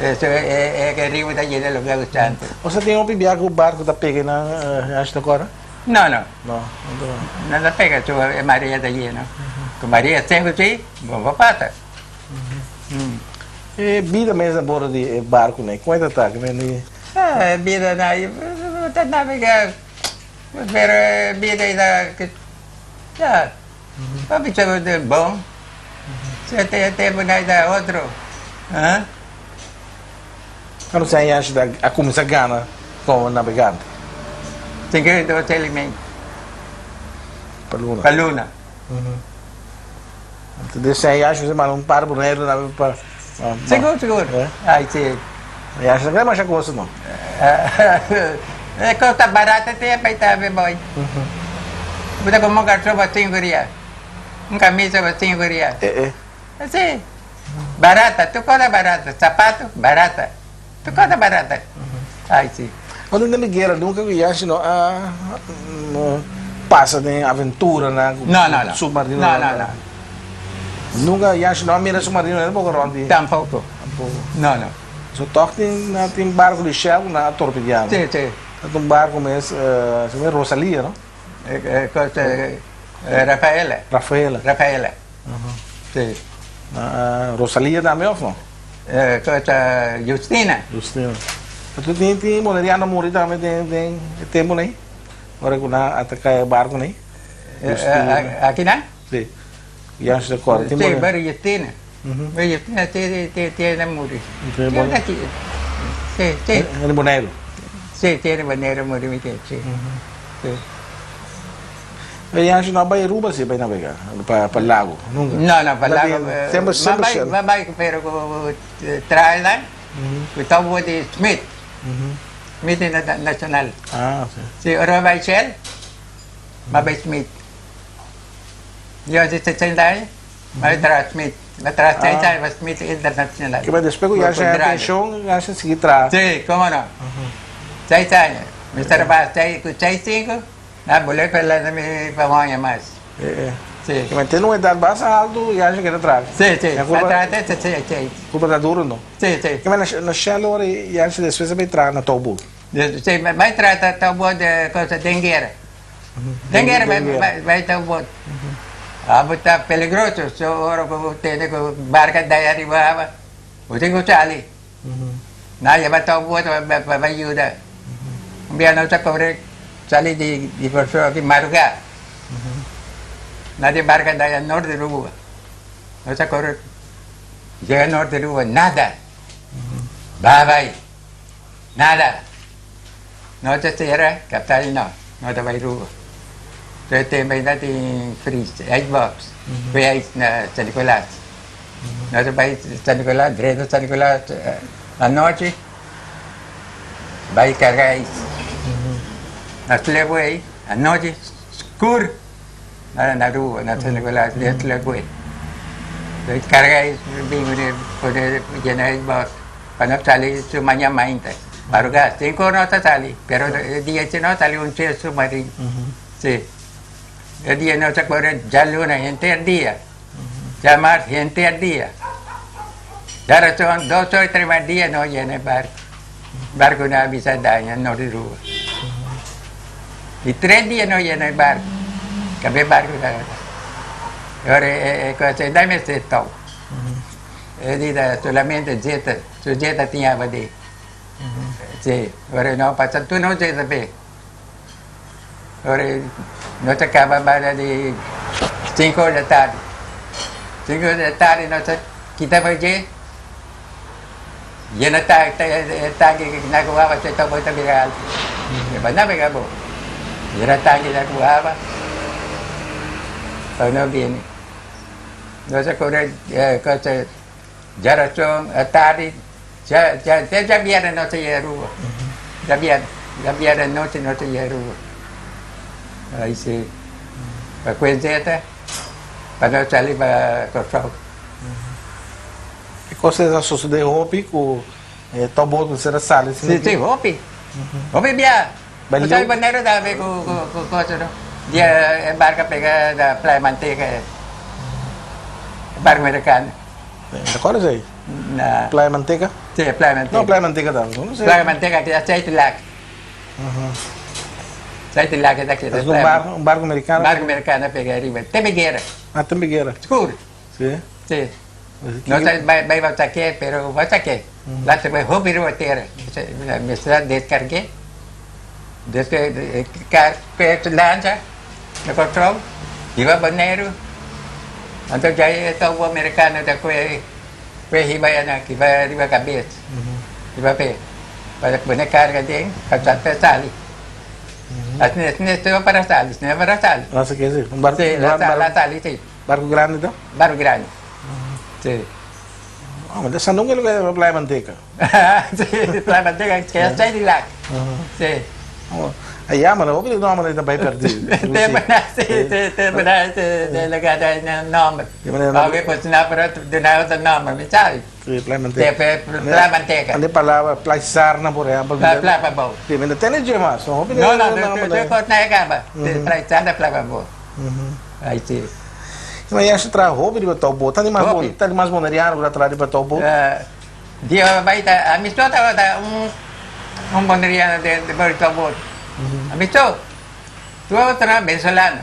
Eso e ke riu ta yena lo ke santo. Osea tin hopi bia ku barco ta pega nan hashi ta kora? No no. No, no ta pega su e Maria ta yena. Ku Maria seku si bo bo pasa. E bida mes na bordo di e barco nei, kon e ta ta? E bida na ta navega pero e bida ta ya hopi ta bon e tempo na ta otro. Cuando se aña a cuminsa gana como navegante? 52 y medio. Pa luna? Pa luna. Anto de seis años se manda un par Boneiru na pa. Sigur, sigur. Ai, si. Ya no kere masha cosa no. E cosa barata te pa ita be boy. Bo ta como un garçon pa cinco real. Un camisa pa cinco real. Eh eh. Si. Barata, tur cosa barata. Zapato, barata. Tur cosa barata. Ai, si. Cuando den mi guera nunca cu Yashi no a pasa den aventuranan cu No, no, no. submarino. No, no, no. Nunca Yashi no a mira submarino tampoco rond di. Tampoco. Tampoco. No, no. So toch tin nan tin barco di Shell cu nan a torpedeá. Si, si. Ta un barco mes, se llama Rosalia, no? Cosa, Rafaela. Rafaela. Rafaela. Si. Rosalia tambe of no? Cosa Justina. Justina. Anto tin tin boneriano muri tambe den den e tempo nei? Ora ku nan ataka e barco nei? Justina. Aki nan? Si. Ya si recorda. Si, pero Justina. Pero Justina si si tiene muri. Si, si. En Boneiru? Si, tiene Boneiru muri mi si. Si. E Yashi no a bai Aruba si bai nabega pa pa lago nunca. No no pa lago Semper semper ma bai ma bai pero ku trailer ku tobo di Smith Smith International. Ah si. Si ora bai Shell ma bai Smith. Yo di 60 aña ma bai traha Smith ma traha seis aña pa Smith International. Ke bai despues ku Yashi a pension Yashi a sigui traha. Si komo no seis aña mi trabaha seis ku seis sinku. Na bolé pa lanta mi pa hoña mas. Sí. Ma ten un edad basta alto ya se keda traha. Sí, sí. Pa traha te te te te. Culpa ta duro no. Sí, sí. Ma na Shell ora ya se despues a bay traha na touwboot. Sí, bay traha ta touwboot de cosa den guera. Den guera bay bay touwboot. Abo ta peligroso so ora ku tene ku barka dai ariba aba bo tin ku sali. Nan a yeba touwboot pa bay yuda. Un bia nos a kore sali di di Kòrsou aki marugá. Na di barka daya nort di Aruba. Nos a kore. Yega Norte Aruba, nada. Ba bai, nada. No ta sera, kaptal no, no ta bai Aruba. So e tempo ainda tin fris, ijsbox, ku ijs na San Nicolas. No ta bai San Nicolas, drenta San Nicolas anochi, bai karga ijs. Na Slipway, anochi, skur. Na Aruba, na San Nicolas, den Slipway. Bai karga ijs, bin pone yena ijsbox. Pa no sali su maña mainta. Maruga cinco no ta sali, pero e dia si no sali un chel submarino. Si. E dia no ta corre djaluna henter dia, djamars henter dia. Djarason dos ora tres mas dia no yena e barco. Barco no a bisa daña no di rua. Di tres dia no yena e barco. Cabe barco ta. Ora e cosa e mester tou. E di ta solamente zeta, su zeta tin abadé. Sí, ora no pasa tur no zeta p'e. Ora no ta kaba banda di sinku ora di tardi. Sinku ora di tardi no ta kita pa dje, yena e tanki na ku awa ta bo ta bira altu. E ba nabega bo. Yena tanki na ku awa pa no bini. Nos a kore cosa djarason atardi te djabièrnè nos a yega Aruba. Djabièrnè, djabièrnè anochi nos a yega Aruba. Ai si. Pa kue zeta pa nos sali pa Kòrsou. E kos a sosodé hopi ku e tòbot mester a sali Si, si, hopi. Hopi bia. Bo sabi Boneiru ta haber ku cosa no? Dia e barco a pega na Playa Manteca e barco mericano. Ta cual esey? Na Playa Manteca? Si, Playa Manteca. No, Playa Manteca ta. No sé. Playa Manteca ki aceite lak. Aceite lak ta keda. Es un barco, un barco mericano? Barco mericano a pega ariba. Te Beguera. Ah, te Beguera. Skur. Si. Si. No ta bai bo saké, pero bo saké. Laat bai hopi riba tera. Mester a deskarg'é. Deskarg'é lancha na Kòrsou, hiba Boneiru. Anto djai e tou amerikano ta kue kue hiba anan, hiba riba kabes. Hiba p'e pa pone karga den pa pa sali. Asina asina para sali, asina para sali. Si, la sali si. Barco grandi ta? Barco grandi. Si. Ah, ma esa nunca lo que Playa Manteca. Si, Playa Manteca, que ya sai di lak. Si. Allá, ma no, no, ma ta bai perdi. Te bana, si, te bana, te lugar da nombre. Awe pues na pero duna otro nombre, mi sabi. Si, Playa Manteca. Te Playa Manteca. Ande palabra Playa Sarna, por ejemplo. Playa Playa Pabou. Si, mi no tene dje mas. No, no, no, no, na acaba. Playa Sarna, Playa Pabou. Ai si. Ma ya se traha hopi riba touwboot. Ta di mas bon, ta di mas boneriano ku ta traha riba touwboot? Di bai ta, ami so tabata un un boneriano den riba touwboot. Ami so. Tur otro venezolano.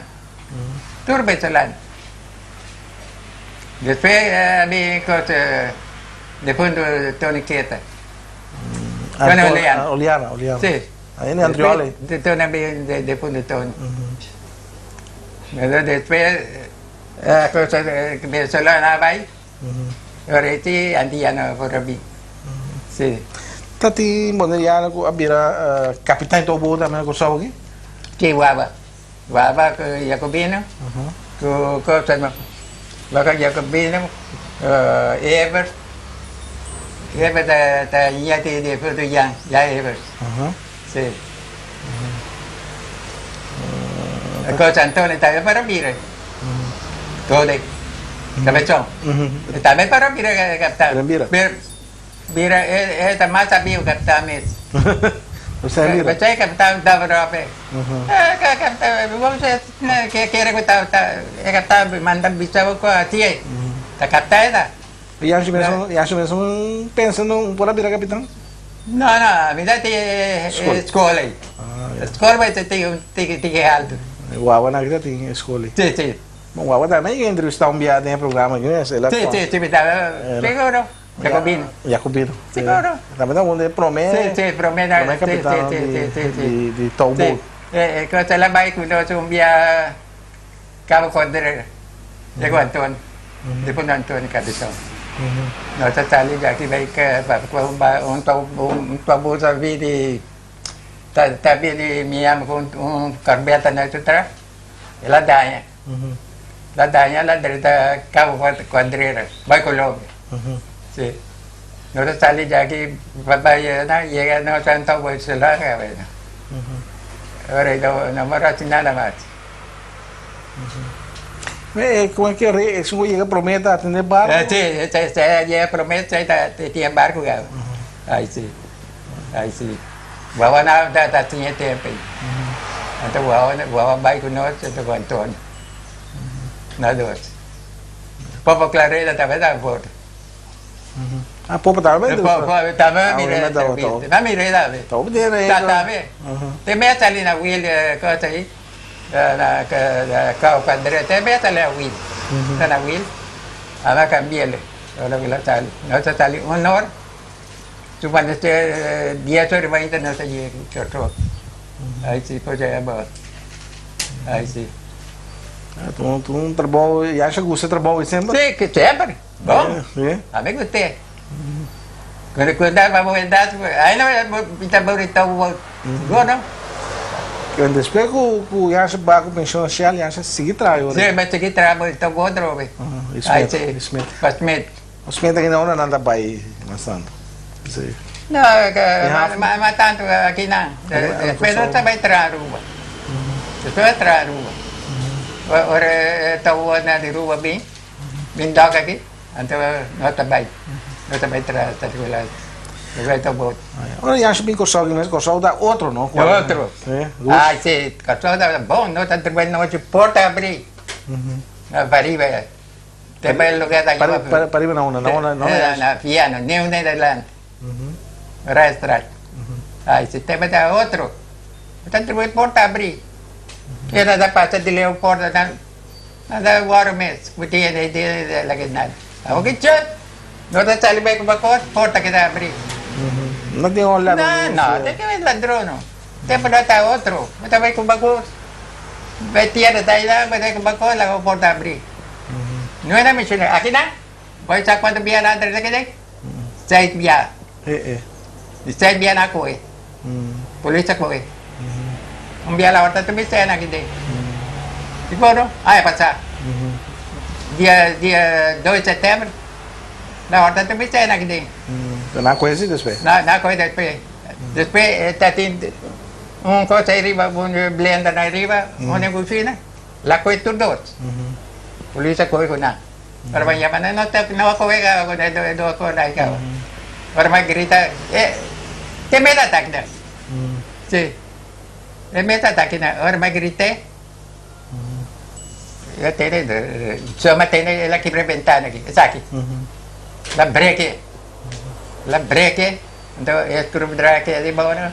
Tur venezolano. Despues a bin kos defunto Tony Keta. Tony Oleana. Oleana, Oleana. Si. Ahí en Andriole. Tony a bin defunto Tony. Pero despues e cosa venezolano a bai, ora e ti antiano por a bin. Si. Ta tin boneriano ku a bira kapitan di Tobo tambe na Kòrsou aki? Si, Waba. Waba ku Jacobino, ku cosa no. Waba Jacobino, Evers. Evers ta ñeti di Futu Jan, Jan Evers. Si. Coach Antonio tambe para bira. Tole. Cabezón. Tambe para bira capitán. Bira. Bira e ta mas sabiu capitán mes. Usted bira. Usted capitán daba rope. Capitán, vamos a kere ku ta e capitán manda bisa ku así. Ta capitán eta. Yashi mes Yashi mes un pensa no por a bira capitan? No, no, mi ta tin school ei. School bai ta tin un tiki tiki alto. Wawa nan ta tin school ei. Si, si. Bon, Wawa tambe a entrevista un bia den e programa aki mes. Si, si, si, mi ta seguro. Jacobino. Jacobino. Seguro. Tambe ta un di e prome. Si, si, prome na. Prome capitan di di touwboot. Si, e cosa la bai cu nos un bia Cabo Cordero. Llegó Antonio. Después no Antonio Cabezón. Nos a sali di aki bai un autobus a bini ta bini Miami ku un karbeta na su tras, el a daña. El a daña el a drenta Cabo Cuadrera bai Colombia. Si. Nos a sali di aki pa bai yega nos a topa celular kaba. Ora no por hasi nada mas. E con e re esun cu yega prome ta atende barco? Si, e yega prome ta tin e barco caba. Ay si, ay si. Wawa na ta tin e tempo ey. Anto wawa wawa bay cu nos anto cu Antonio. Na dos. Popo Clareda tambe ta abordo. Ah, Popo tambe? Popo tambe mira entrevista. Na mira tambe. Ta tambe. Te me sali na wiel cosa ey. Na Cabo Padre te meta le a wil. Ta na wil. Ana cambiele. Ora ku la sali. Nos ta sali un or. Su cuando este dies or y veinte nos ta yega Chorchor. Ay si por ya bo. Ay si. Un un trabou, ya se gusta trabou semper? Si, que semper. Bon. A mi guste. Cuando cuando pa bo edad, ay no ta bonito bo. Sigur no? Pero despues cu cu ya se ba cu pensioen social ya se sigui traha ora. Si, me sigui traha bonito bo drobe. Ay si. Smith. Pa Smith. Smith aki na ora nan ta bay mas tanto. Si. No, mas tanto aki nan. Despues no ta bay traha Aruba. Despues a traha Aruba. Ora ta word na di Aruba bin, bin dok aki. Anto no ta bai, no ta bai tra ta trula bai ta bot. Ora ya bin Kòrsou mes, Kòrsou ta otro no? Otro. Ah si, Kòrsou ta bon, no ta trabou nochi porta abri. Pariba, te bai lugar ta yama. Pariba na unda? Na unda? Na Piano, Nieuw Nederland. Rijstraat. Ai si, te bai ta otro. Ta trabou porta abri. Keda ta pasa di leu porta nan. Nada wòrdu mes ku tin e idea di laga nada. Awor ki chot, no ta sali bai ku bakos, porta keda abrí. No tin un ladron. No, no, tin un ladron no. Tempu no ta otro. Bo ta bai ku bakos, bai tienda ta ayá, bo ta bai ku bakos, laga bo porta abrí. No era misionero. Aki nan, bo sa kuantu bia nan a drenta kende? Seis bia. Di seis bia nan a kohe. Polis a kohe. Un bia la ora ta bin sena kende. Dikon no? Aña pasá. Dia dia dos september la ora ta bin sena kende. Nan a kohe si despues? Nan a kohe despues. Despues ta tin un cosa ahí riba, un blender ahí riba, un den kushina, la kohe tur dos. Polis a kohe ku nan. Ora bo yama nan, no ta no a kohe kaba ku e dos kos ai kaba. Ora bo grita, e te meta atake nan. Si, e meta atake nan. Ora bo grite, e tene, soma tene el a kibra e bentana aki, esaki. El a breke, el a breke, anto e skrudraker ariba ora,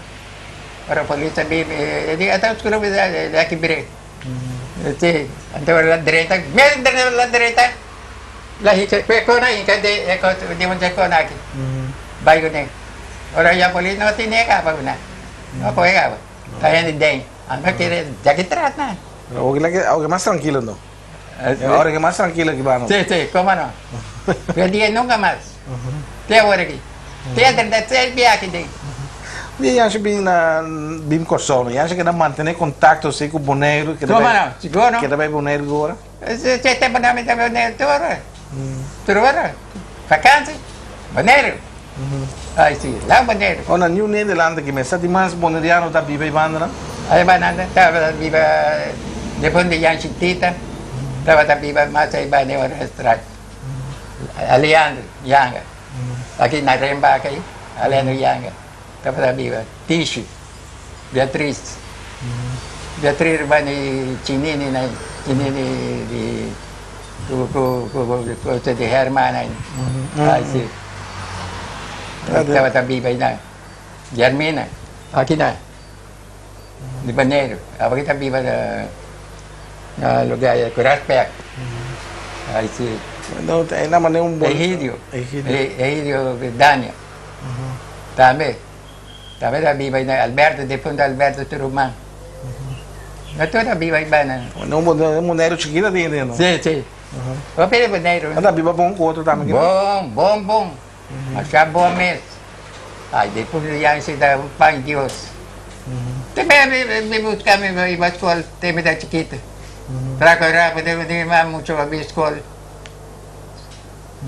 ora polis a bin, e di ata skrudraker, el a kibr'e. Si, anto la drenta, mes la drenta, la hinka, kue kona hinka de e kos di un kona aki, bai kuné. Ora ya polis no tene kaba ku nan, no kohe kaba, ta hende den, anto kere djaki tras nan. Awor ke mas trankilo no? Awor ke mas trankilo ki bano? Si, si, komo no. Kue dia nunka mas. Te awor aki. Te a 36 bia aki den. Di Yansha bin na bin Kòrsou no? Yansha keda mantené kontakto así ku Boneiru? Keda Tuma no, sigur no. Keda bai Boneiru ku ora? Se tempu nan mi ta bai Boneiru tur ora. Tur ora. Vakansi, Boneiru. Ai si, la Boneiru. Oh na Nieuw Nederland aki mes sa tin mas boneriano ta biba ei banda nan? Ei banda nan tabata biba defuntu Yansha Tita tabata biba mas ei banda e ora. Aleandro Yanga, aki na Rembak ei, Aleandro Yanga tabata biba, Tishi, Beatriz, Beatriz riba di Chinini na Chinini di ku ku ku cosa di Herman ei, ai si, tabata biba einan, Germina, aki na di Boneiru, awor ta biba na na lugar di Kuraspek. Ai si. No, e na manera un bon. Egidio. Egidio. Egidio Daniel. Tambe. Tambe ta biba na Alberto, defunto Alberto su ruman. No tur ta biba ei banda. Un Boneiru chikito tin den no? Si, si. Hopi di Boneiru. Nan ta biba bon ku otro tambe? Bon, bon, bon. Masha bon mes. Ay, despues di Yanshi ta un pan Dios. Te mi mi buska mi iba skol te mi ta chikito. Traco rapido di mi mucho a bi skol.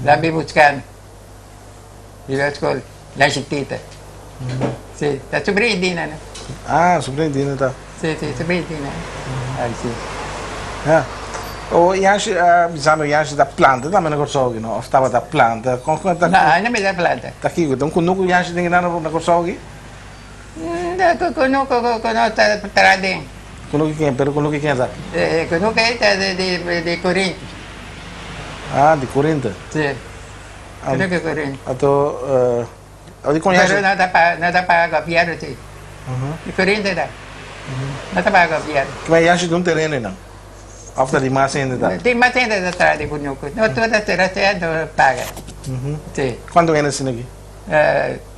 La mi buska mi. Iba skol Yanshi tita. Si, ta subrina Dina no. Ah, subrina Dina ta. Si, si, subrina Dina. Ay, si. Ja. O Yanshi a bisa mi Yanshi ta planta tambe na Kòrsou aki no? Òf tabata planta? Kon kon ta? No, no mi ta planta. Ta kiko? Ta un kunuku Yanshi tin kinan na Kòrsou aki? Kunuku ku nos ta traha den. Kunuku ken? Pero kunuku ken ta? Kunuku ei ta di Corinto. Ah, di Corinto. Si. Kunuku Corinto. Anto Pero no ta paga, no ta paga gobierno si. Di Corinto ta. No ta paga gobierno. Kima yashi di un tereno einan? Of ta di mas hende ta? Di mas hende ta traha di kunuku. No tur ta tera sea no paga. Si. Kuantu hende asina aki?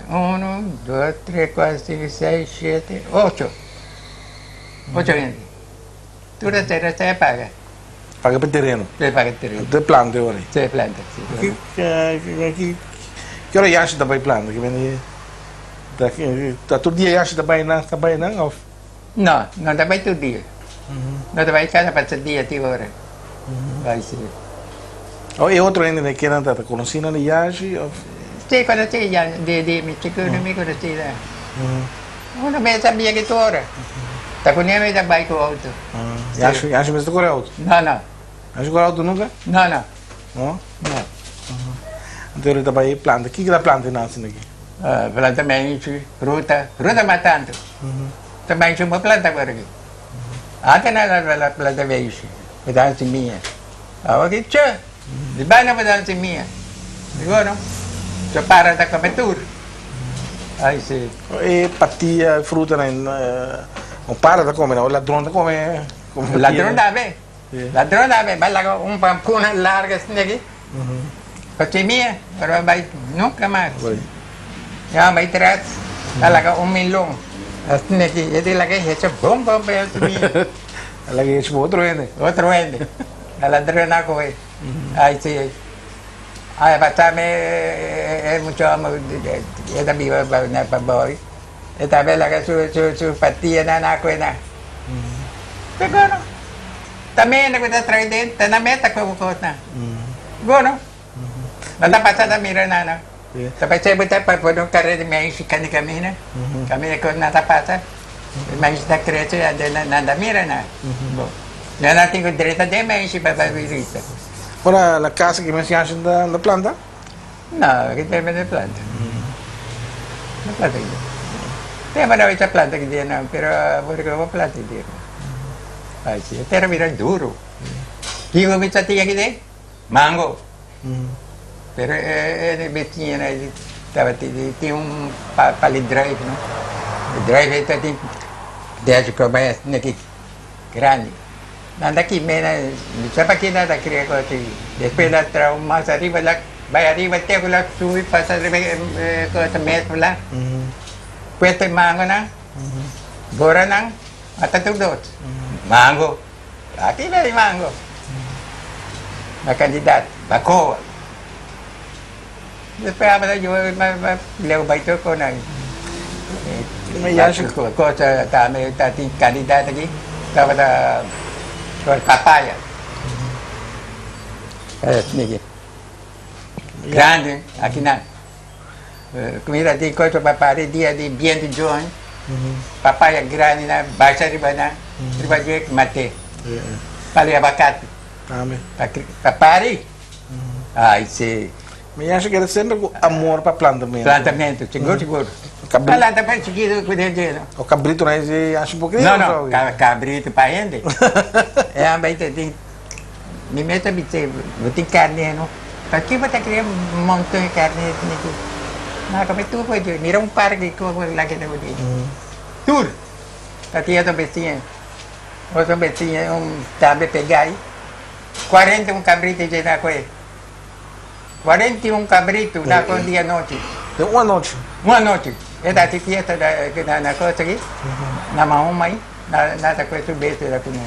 Uno, dos, tres, kuater, sinku, seis, shete, ocho. Ocho hende. Tur ta tera sea paga. Paga pa tereno? Sí, paga tereno. Te planta ora? Sí, planta, sí. Ki, ki ora Yashi ta bai planta? Ki beni, ta, ta tur dia Yashi ta bai nan, ta bai nan of? No, no ta bai tur dia. No ta bai kada pasa dia ti ora. Bai sí. O e otro hende kenan ta, ta konosí nan di Yashi of? Sí, konosí ya, di, di mi chikito mi konosí nan. Uno mes a bia ki tur ora. Ta ku nieve ta bai ku auto. Yashi, Yashi mes ta kore auto? No, no. Yashi kore auto nunka? No, no. No? No. Anto ora ta bai planta. Kiko ta planta nan asina aki? Planta menshi, fruta. Fruta mas tantu. Ta menshi bo planta awor aki. Antes nan ta planta menshi, bo ta haci simia. Awor aki che! Di banda bo ta haci simia. Digo no. So para ta come tur. Ay si. E patia, e fruta nan, un para ta come, o ladron ta come. Ladron tambe. Ladron tambe. Bai laga un pampuna larga asina aki. Pa simia, pero bai nunca mas. Ya bai tras, ta laga un melon asina aki. E di laga hecha bon bon pa e simia. A laga hecha pa otro hende. Otro hende. A ladron a coge. Ay si. Ay pasa mi e mucha homber e ta biba na Paboi e tambe laga su su su patia nan na koe nan. Sigur ta mende ku ta trae den ta na meta koe bo kosnan. Sigur no ta pasa ta mira nan no. Ta pasa bo ta pone un kare di meishi kani kamina kamina ku nan ta pasa e meishi ta krese ande nan ta mira nan. Bo nan tin ku drenta den meishi pa risa. Ora na casa ki mes yashi ta na planta? No, ki tema na planta. Na planta ki. Tema na ta planta ki dia no, pero por que bo planta ki dia. Ai si, tera bira duro. Kiko mi ta tinha ki dia? Mango. Pero e e bestiña na tabata tin un pali druif no. E druif ei ta tin des koba esaki grandi. Nan ta kime na mi sa paki nan ta kria kos ei. Despues nan traha un mas ariba la bai ariba te ku la subi pasa riba e kos mes la. Puesto e mangonan, bora nan mata tur dos. Mango, aki bai mango na kantidat, bakoa. Despues aba ta yuda leu bai tur kon nan. Cosa tambe ta tin kantidat aki tabata papaya. Grandi aki nan. Kumida tin cosa pa pari dia di bientu John papaya grandi nan basha riba nan riba dje mate. Pali abakati pa pari. Ay, si. Mi yasha keda semper ku amor pa plantamento. Plantamento, sigur, sigur. Cabrito. Planta pa chiquito ku den dje, no? O cabrito na ese yasha por kria? No, no, cabrito pa hende. E amba ita tin, mi mes ta bis'é, bo tin carne, no? Pakiko bo ta kria un monton di carne aki? Nan a kome tur for dje. Mira un par di kos la keda for dje. Tur! Ta tin otro bestiña, otro bestiña un tambe pegá ahí. 41 cabrito dje na koe. 41 cabrito na koe un dia anochi. Den un anochi? Un anochi. E ta haci fiesta na na cosa aki, na Mahoma ahi, na ta koe su bestia ta kuné.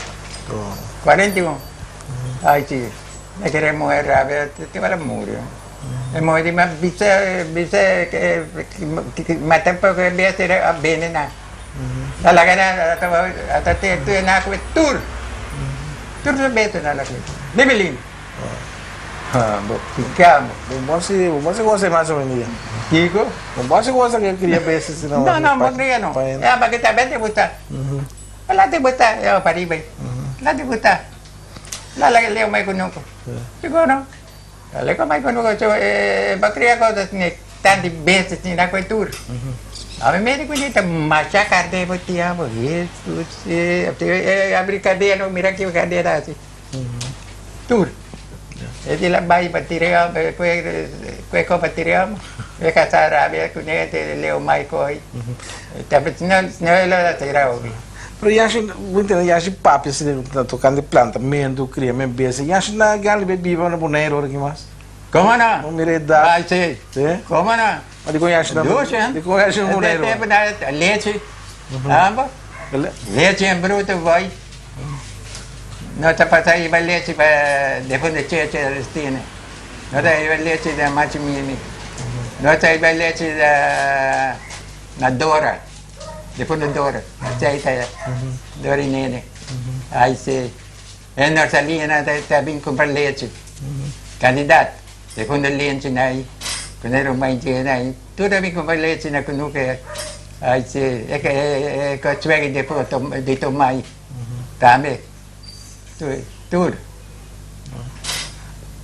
41. Ai si. E kere muhe rabia te ora muri. E muhe di ma bisa bisa mata poko e bestia a bende nan. A laga nan ata te tu nan a kue tur. Tur su bestia nan a kue. Libi libi. Bo pika bo. Bo bo si bo bo si gosa mas o menos. Kiko? Bo bo si gosa ke kria bestia si no. No no bo kria no. Ya pa ke ta bende buta. La te buta ya pariba. La te buta. La la leo mai kunuku. Sigur no. La leo mai kunuku so e ba kria cosas ni tanti bestia ni na kue tur. A mi medi kuni ta masha carne bo tia bo Jesus e e abri cadena no mira ki cadena asi. Tur. E di la bai pa tira kue kue ko pa tira e casa rabia kune te leo mai koi. Ta no no lo da tira obi. Pero yashi, bo intende, yashi papia si na tocante plantamentu, criamentu bestia, yashi na gana di biba na Boneiru ora ki mas? Como no? Bo mira edad. Ay si. Si? Como no? Ma dikon yashi na Dushi, hein? Dikon yashi na Boneiru? Tempo na lechi. Amba? Lechi en bruto boy. No ta pasa iba lechi pa defunto Cheche Aristine. No ta iba lechi na Machi Mimi. No ta iba lechi na na Dora. Defunto Dora. Esei ta Dora y Nene. Ay si. E Norsalina ta ta bin cumpra lechi. Cantidad. Defunto Lenchi na ahí. Con e ruman dje na ahí. Tur ta bin cumpra lechi na Kunuke. Ay si. E e e suegra defunto di Tomai. Tambe. Tur.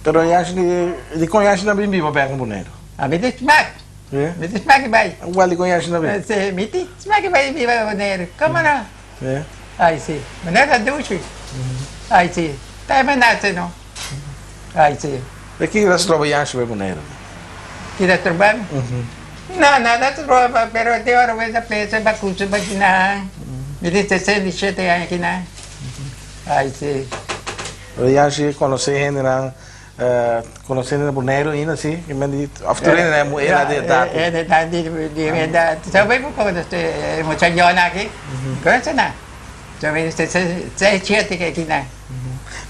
Pero yashi di dikon yashi na bin biba bek na Boneiru? A mi ta smak. Mi ta smak bai. Wel dikon yashi na bin? Si, mi ta smak bai biba Boneiru. Komo no? Ay si. Boneiru ta dushi. Ay si. Ta e menasa no. Ay si. De ki ta stroba yashi bai Boneiru? Ki ta stroba mi? No, no ta stroba, pero te ora bo ta pensa bakusa bakinan. Mi tin 67 aña kinan. Ay si. Pero ya si conoce hendenan, conoce hende na Boneiru ainda si, ki men di, of tur hende na e edad di edad. E edad di di edad. So bay bo conoce e muchachonan aki? Conoce nan. So mi seis siete ke aki nan.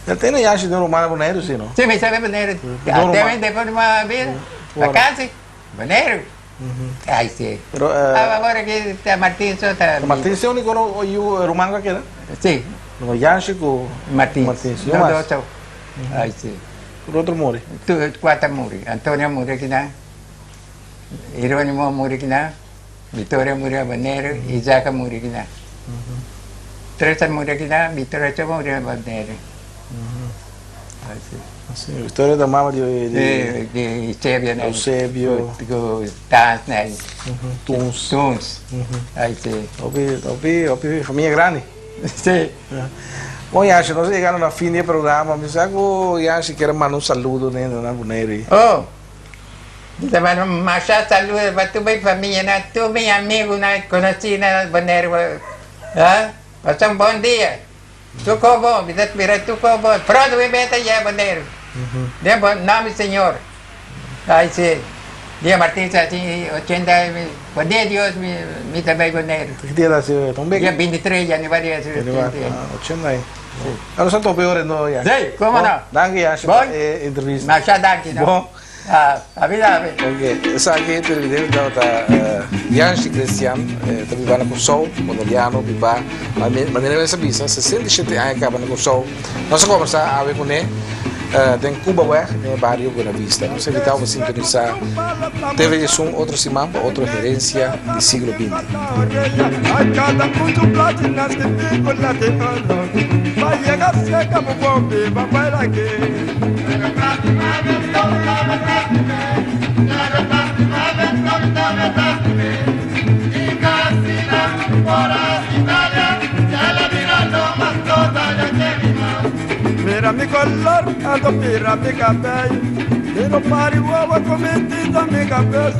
Pero tene ya si den ruman na Boneiru si no? Si mi sabe Boneiru. Te den ruman bira. Vakantie. Boneiru. Ay si. Pero Awor aki ta Martin so ta. Martin si unico yu ruman ku a keda? Si. No Yanshi ku Martin. Martin. No dos so. Ay si. Tur otro muri? Tur cuatro muri. Antonio muri akinan, Jeronimo muri akinan, Victoria muri a Boneiru, Isaac a muri akinan. Tres a muri akinan, Victoria so muri a Boneiru. Ay si. Si, Victoria ta mama di di di Eusebio nan. Eusebio. Ku Tans nan. Tuns. Tuns. Ay si. Hopi hopi hopi famia grandi. Si. Bon Yashi, nos a yegando na fin di e programa. Mi sa ku Yashi kier a manda un saludo na hende nan Boneiru ei. Oh, mi ta manda masha saludo pa tur mi famianan, tur mi amigunan, konosinan na Boneiru. Ha, pasa un bon dia. Tur kos bon, mi ta spera tur kos bon. Pronto mi meta yega Boneiru. Den bo nòmber Señor. Ai si, dia Martin sa tin 80, poder Dios mi mi ta bai Boneiru. Ki dia ta sido eto? Un bek? Dia 23 januari a sido 80 aña. 80 aña. A nos a topa e ora no Yashi. Si, como no. Danki Yashi pa e entrevista. Masha danki no. Bon. Ah, abi abi. Ok, esaki televidente tabata Yashi Christian, ta biba na Kòrsou, boneriano, biba, manera mi a bisa, 67 aña kaba na Kòrsou. Nos a kombersá awe kuné den Cubaweg, den e bario Buena Vista. Nos a invitá bo pa sintonisá TV Esun otro siman pa otro herensia di siglo binti. Mira mi color, ando mira mi cabello. Miro pari guagua con mi tinta mi cabeza.